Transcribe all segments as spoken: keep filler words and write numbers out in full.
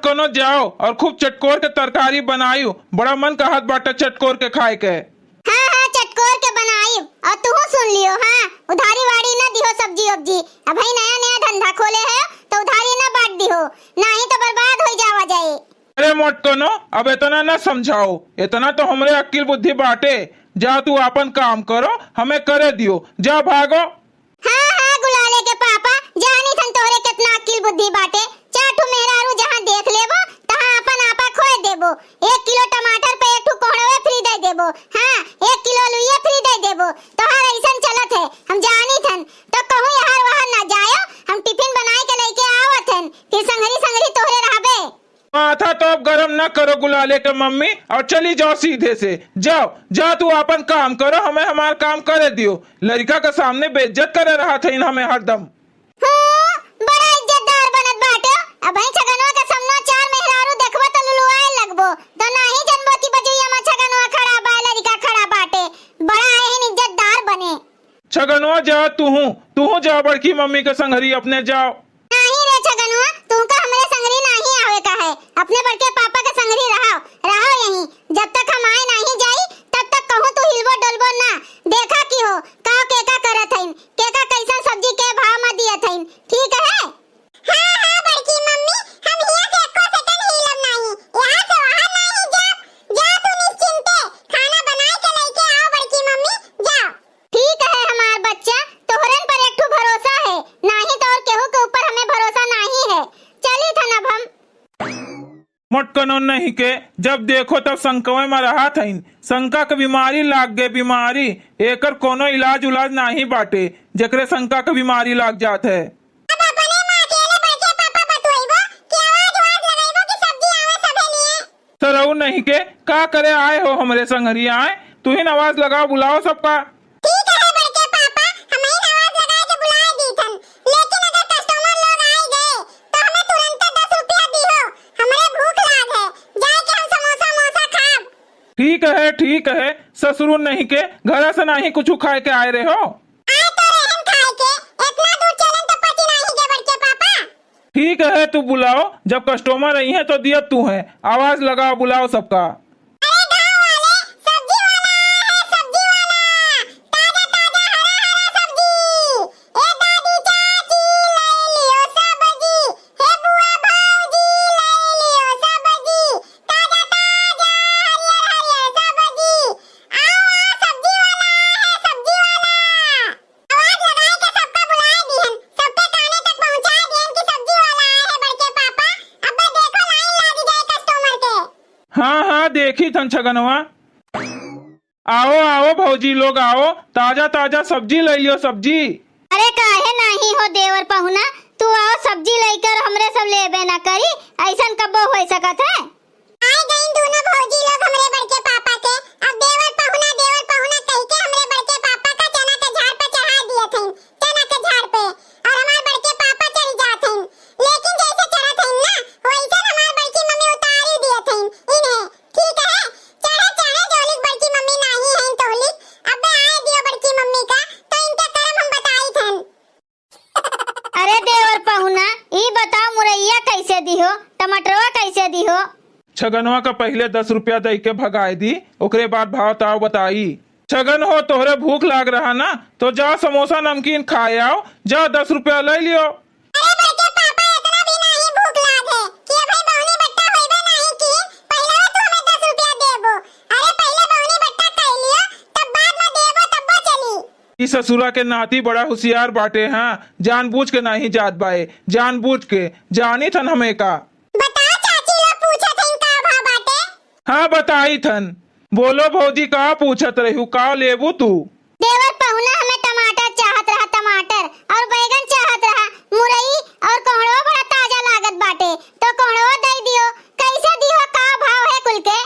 कनो जाओ और खूब चटकोर के तरकारी बनायु, बड़ा मन कहत बाटे चटकोर के खाए के। हाँ, हाँ, चटकोर के बनाइब। और तुहू सुन लियो, हाँ, उधारी वाड़ी न दिहो सब्जी उब्जी। अबही नया नया धंधा खोले है, तो उधारी न बांट दिहो, नाही तो बर्बाद हो जावा जाए। अरे मोटकनो, अब इतना न समझाओ, इतना तो हमरे अक्किल बुद्धि बाटे। जा तू आपन काम करो, हमें करे दियो, जा भागो। हाँ, हाँ, गुलाले के पापा, जानी थन तोहरे केतना अक्किल बुद्धि बाटे। चार ठो मेहरारू जहाँ देख लेबो, तहाँ आपन आपा खोए देबो। एक किलो टमाटर पे एक ठो कोहड़वे फ्री दे देबो। हाँ, एक किलो लुइये फ्री दे देबो। तोहार ऐसन चलत है, हम जानी थन। तो कहूँ यहार वहार ना जायो, हम टिफिन बनाए के लेके आवत हन, फिर संघरी संघरी तोहरे रहबे। माथा तो अब गरम न करो गुलाले के मम्मी, और चली जाओ सीधे से। जाओ, जा तू आपन काम करो, हमें हमार काम करे दियो। लड़का के सामने बेइज्जत करे रहत हइन हमें हरदम। हम्म, बड़ा इज्जतदार बनत बाटे। अबही छगनवा के सामने चार मेहरारू देखबो तो लुलुआए लगबो। तो नाही जनबो कि बजुइया में छगनवा खड़ा बा, लड़का खड़ा बाटे। बड़ा एहन इज्जतदार बने। छगनवा जा तूहू, तूहू जा बड़की मम्मी के संघरी अपने जाओ। नाही रे छगनुआ, तुमका हमरे संगरी नाही आवे का है। अपने बड़के पापा के संगरी रहो, रहो यहीं। जब तक हम आए नाही जाई, तब तक कहूँ तू हिलबो डोलबो ना। देखा कि हो, का के का करत हइन, के का कैसन सब्जी के भाव में दियत हइन। ठीक है? हाँ, हाँ, बड़की मम्मी, हम हियाँ से एको सेकंड हिलब नाही। यहाँ से वहाँ नाही जाब। जा तू निश्चिंते, खाना बनाए के लेके आओ बड़की मम्मी, जाओ। ठीक है हमार बच्चा, तोहरन पर एक ठो भरोसा है, नाही तो और केहू के ऊपर हमें भरोसा नाही है। चली थन अब हम। मोटकनो नहीं के, जब देखो तब शंकवे में रहत हइन। शंका के बीमारी लाग गए, बीमारी। एकर कोनो इलाज उलाज नाही बाटे, जेकरे शंका के बीमारी लाग जात है। अब अपने माँ के ले बड़के पापा बतुआइबो कि आवाज वाज लगाइबो कि सब्जी आवे सभे लिए। सरऊ नहीं के, का करे आए हो हमरे संगरी आए? तुहिन आवाज लगाओ, बुलाओ सबका। ठीक है बड़के पापा, हम ही आवाज लगा के बुलाए दी थन, लेकिन अगर कस्टमर लोग आए गए तो हमें तुरंत दस रुपया दिहो, हमरे भूख लाग है, जाए के हम समोसा मोसा खाब। ठीक है, ठीक है, ससुरु नहीं के, घर से नहीं कुछ खाए के आए रहे हो? आए तो रहन खाए के, इतना दूर चलन तो पची नाही गे बड़के पापा। ठीक है, तू बुलाओ, जब कस्टमर आई है तो दियत तू है, आवाज लगाओ, बुलाओ सबका। अरे गाँव वाले, सब्जी वाला आया है, सब्जी वाला, ताजा ताजा हरा हरा सब्जी। ए दादी चाची ले लियो सब्जी, हे बुआ भौजी ले लियो सब्जी, ताजा ताजा हरियर हरियर सब्जी। आओ आओ, सब्जी वाला आया है, सब्जी वाला। आवाज लगाए के सबका बुलाए दिहन, सबके काने तक पहुँचाए दिहन कि सब्जी वाला आए है बड़के पापा। अब्बे देखो लाइन लागी जाए कस्टमर के। हाँ, हाँ, देखी थन छगनवा। आओ, आओ भौजी लोग आओ, ताजा ताजा सब्जी ले लियो सब्जी। अरे काहे नाही हो देवर पहुना, तू आओ सब्जी लेकर हमरे सब लेबे ना करी, ऐसन कब्बो हो सकत है? आए गईन दोनों भौजी लोग हमरे बड़के पापा के। अब देवर पहुना, देवर पहुना कह के हमरे बड़के पापा का चना के झाड़ पे चढ़ा दिए थे, चना के झाड़ पे, और हमार बड़के पापा चढ़ जात हैं। लेकिन जैसे चढ़त हैं ना, वैसे हमार बड़की मम्मी उतारी दिए थे इन्हें। ठीक है, चढ़े चढ़े जोलिक बड़की मम्मी नाही है तोहलिक। अबे आए दियो बड़की मम्मी का, तो इनके करम हम बताई थन। अरे देवर पहुना, ई बताओ मुरैया कैसे दिहो, टमाटरवा कैसे दिहो? छगनवा का पहिले दस रुपया दई के भगाए दी, ओकरे बाद भाव ताव बताई। छगन हो, तोहरे भूख लाग रहा ना, तो जा समोसा नमकीन खाए आओ, जा दस रुपया ले लियो। अरे बड़के पापा, इतना भी नाही भूख लाग है कि अबे बहुनी बट्टा होइबे नाही की, पहिले तू हमें दस रुपया देबो। अरे पहिले बहुनी बट्टा कर लियो, तब बाद में देबो, तब्बो चली। ई ससुरा के नाती बड़ा होशियार बाटे, हाँ, जानबूझ के नाही जात बाए, जानबूझ के। जानी थन हमें का? बता चाची लोग पूछत हईन का भाव बाटे? हाँ, बताई थन। बोलो भौजी, का पूछत रहू, का लेबू तू? देवर पहुना हमें टमाटर चाहत रहा, टमाटर और बैगन चाहत रहा, मुरई और कोहड़ो बड़ा ताजा लागत बाटे, तो कोहड़ो दे दियो। कैसे दिहो, का भाव है कुल के?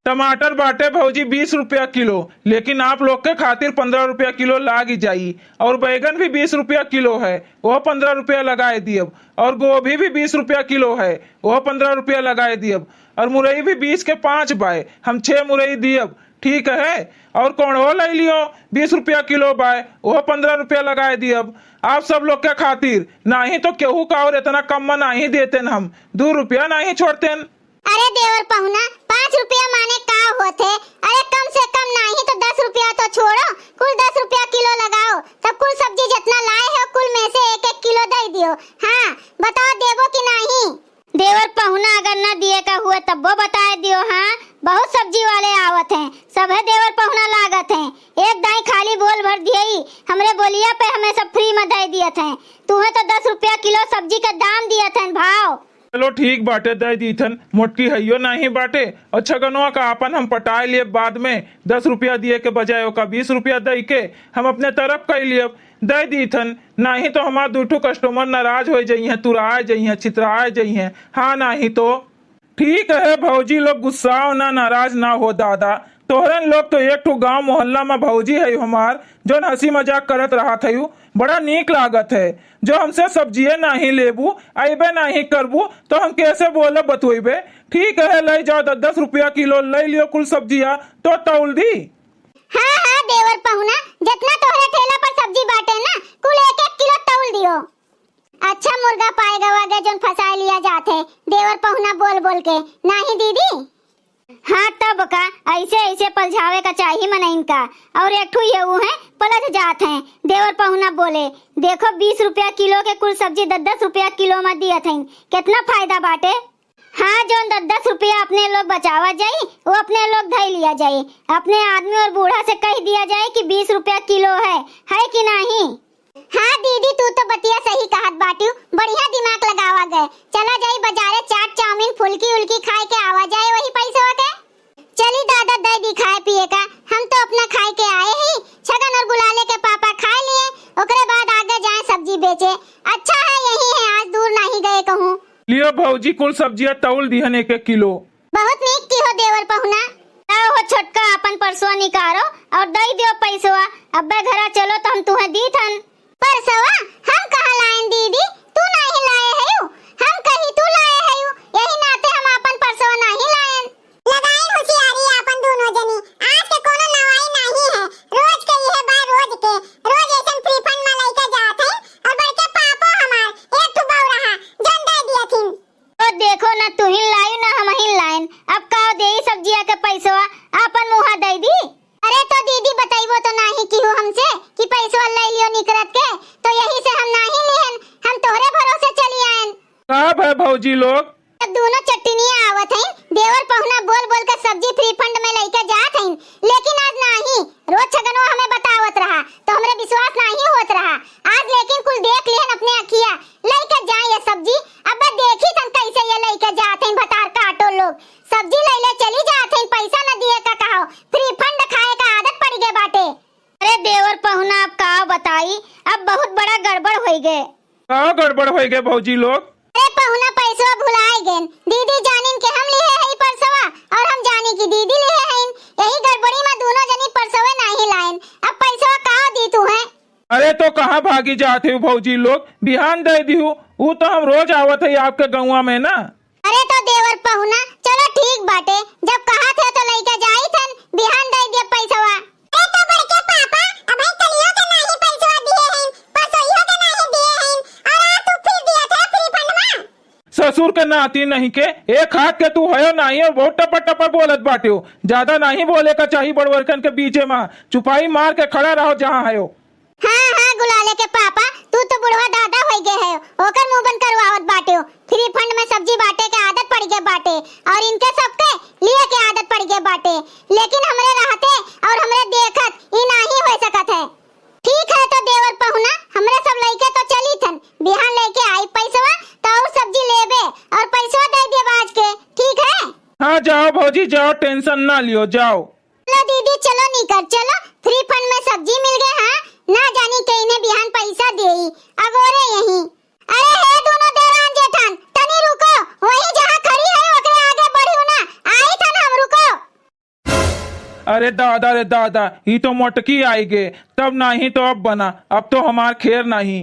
टमाटर बाटे भौजी बीस रुपया किलो, लेकिन आप लोग के खातिर पन्द्रह रुपया किलो लाग जाई। और बैगन भी बीस रुपया किलो है, वह पन्द्रह रुपया लगाए दियब। और गोभी भी बीस रुपया किलो है, वह पन्द्रह रुपया लगाए दियब। और मुरई भी बीस के पाँच बाय, हम छः मुरई दियब, ठीक है, और कोड़हो लइ लियो, बीस रुपया किलो बाय, ओह पन्द्रह रुपया लगाए दियब आप सब लोग के खातिर। नाहीं तो केहू का और इतना कम में नाहीं देतेन हम, दू रुपया नाहीं छोड़तेन। अरे देवर पहुना, पाँच रुपया माने का होत है? अरे कम से कम नाहीं तो दस रुपया तो छोड़ो, कुल दस रुपया किलो लगाओ, तब कुल सब्जी जितना लाए हो कुल में से एक एक किलो दइ दियो। हाँ, बताओ देबो कि नाहीं? देवर पहुना अगर न दिए का हुए तब्बो बताए दियो। हाँ, बहुत सब्जी वाले आवत हैं, सभे देवर पहुना लागत हैं, एक दाई खाली बोल भर दिए, हमरे बोलिया पे हमें सब फ्री में दइ दियत हैं। तुहें तो दस रुपया किलो सब्जी का दाम दियत हैं भाव। चलो ठीक बाटे, दइ दीथन, मोटकी हइयो नाहीं बाटे, और छगनवा का आपन हम पटाए लिए बाद में, दस रुपया दिए के बजाय ओका बीस रुपया दइ के हम अपने तरफ कइ लियब, दइ दीथन। नाहीं तो हमार दू ठो कस्टमर नाराज होइ जइहें, तुराए जइहें, छितराए जइहें। हाँ, नाहीं तो। ठीक है भौजी लोग, गुस्साओ ना, नाराज ना हो दादा। तोहरन लोग तो एक ठो गांव मोहल्ला में भौजी है हमार, जौन हंसी मजाक करत रहत है, बड़ा नीक लागत है। जो हमसे सब्जिये नाहीं लेबू, अइबे नाहीं करबू, तो हम कैसे बोलब बतुइबे? ठीक है, लइ जाओ, दस दस रुपया किलो लइ लियो कुल सब्जिया, तो तौल दी। हाँ, हाँ, देवर पहुना, जितना तोहरे ठेला पर सब्जी बाटे ना, कुल एक एक किलो तौल दियो। अच्छा मुर्गा पाए गवा गे, जौन फंसाए लिया जात है, देवर पहुना बोल बोल के, नाहीं दीदी? हाँ, तब का, ऐसे ऐसे पलझावे का चाही मनइन का। और एक ठू ये ऊ हैं, पलझ जात हैं। देवर पहुना बोले, "देखो, बीस रुपया किलो के कुल सब्जी दस दस रुपया किलो में दियत हैं, कितना फायदा बाटे?" हाँ, जौन दस दस रुपया अपने लोग बचावा जाई, वो अपने लोग धइ लिया जाई। अपने आदमी और बूढ़ा से कहि दिया जाई कि बीस रुपया किलो है, है कि नाहीं? हाँ दीदी, तू तो बतिया सही कहत बाटिउ, बढ़िया दिमाग लगावा गए। चला जाई बजारे चाट, चाउमीन, फुल्की उल्की खाए के आवा जाए वही पैसवा के। चली दादा, दइ दी खाए पिए का, हम तो अपना खाए के आए ही। छगन और गुलाले के पापा खाए लिए, ओकरे बाद आगे जाए सब्जी बेचे। अच्छा है यही है, आज दूर नाहीं गए कहूँ। लियो भौजी, कुल सब्जिया तौल दिहन एक एक किलो। बहुत नीक किहो देवर पहुना। लाओ हो छोटका, आपन परसवा निकारो और दइ दियो पैसवा। अब्बे घरा चलो तो हम तुहें दीथन। परसवा? हम कहाँ लाएन दीदी? तू नाहीं लाए हयू। हम कही तू लाए हयू। यही नाते हम आपन परसवा नाहीं लाएन। लगाइन होशियारी आपन दूनो जनी। आज के कोनो नवाई नाहीं है। रोज के इहे बा, रोज के। रोज ऐसन फ्री फंड में लइके जात है। और बड़के पापो हमार, एक ठू बउरहा, जौन दइ दियथिन। तो देखो ना, तुहिन लायू ना हमहिन लायन, अब का देई सब्जिया के पैसवा, आपन मुँहा दइ दी। अरे तो दीदी बतइबो तो नाहीं किहू हमसे कि पैसवा लइ लियो निकरत के, तो यही से हम नाहीं लिहन, हम तोहरे भरोसे चली आयन। का भय भौजी लोग? अब दूनो चट्टिनिया आवत हइन, देवर पहुना बोल बोल के सब्जी फ्री फंड में लइके जात हइन, लेकिन आज नाहीं, रोज छगनवा हमें बतावत रहा, तो हमरे विश्वास नाहीं होत रहा। आज लेकिन कुल देख लिहन अपने अखिया, लइके जाए ये सब्जी। अब देखी थन कैसे ये लइके जात हइन भतार काटो लोग, सब्जी लइले चली जात हइन, पैसा न दिए का कहो, फ्री फंड खाए का आदत पड़ गए बाटे। अरे देवर पहुना, अब का बताई, अब बहुत बड़ा गड़बड़ होइ गए। का गड़बड़ होइ गए भौजी लोग? अरे पहुना, पैसवा भुलाए गेन। दीदी जानिन के हम लिहे हई परसवा और हम जानी कि दीदी लिहे हईन। यही गड़बड़ी में दूनो जनी परसवे नाहीं लाएन। अब पैसवा का दी तू है? अरे तो कहाँ भागी जात हो भौजी लोग, बिहान दइ दिहू, ऊ तो हम रोज आवत है आपके गौवा में ना। अरे तो देवर पहुना, चलो ठीक बाटे, जब कहा थे तो लइके जाई थन, बिहान दइ दिया पैसवा। ए तो बड़के पापा, अबे कलियो के नाही पैसवा दिए हैं, परसोइयो के नाही दिए हैं, और आज तू फिर दिया थे फ्री फंड में। ससुर के नाती नहीं के, एक हाथ के तू हयो नाही और बहुत टपर टपर बोलत बाटे हो। ज्यादा नाही बोले का चाही बड़वरकन के बीचे में, चुपाई मार के खड़ा रहो जहाँ हयो। हाँ, हाँ, गुलाले के पापा, तू तो बुढ़वा दादा होई गए है, ओकर मुंह बंद करवावत बाटे हो। फ्री फंड में सब्जी बांटे के आदत पड़ गए बाटे और इनके सबके लिए के आदत पड़ गए बाटे, लेकिन हमरे रहते और हमरे देखत ई नाही हो सकत है। ठीक है, तो देवर पहुना, हमरे सब लइके तो चली थन, बिहान लेके आई पैसवा, तो और सब्जी लेबे और पैसवा दे देब आज के, ठीक है? हाँ, जाओ भौजी, जाओ, टेंशन ना लियो, जाओ। चलो दीदी, चलो निकर, चलो, फ्री फंड में सब्जी मिल गए, हाँ, ना जानी के इन्हें बिहान पैसा देई, अगोरे यही। अरे हे दोनों देरान जेठान, तनी रुको, वही जहाँ खड़ी है, ओकरे आगे बढ़ियो ना, आई थन हम, रुको। अरे दादा रे दादा, ई तो मोटकी आई गे, तब नाही तो अब बना, अब तो हमार खेर नाही।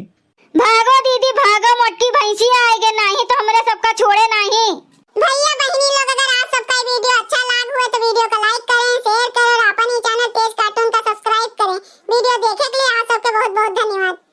भागो दीदी, भागो, मोटकी भैंसिया आए गे, नाही तो हमरे सबका छोड़े नाही। भैया बहिनी लोग, अगर आप सबका वीडियो अच्छा लाग हुए तो वीडियो का like करें, share करें और अपन ही चैनल तेज कार्टून का subscribe करें। वीडियो देखे के लिए आप सबके बहुत बहुत धन्यवाद।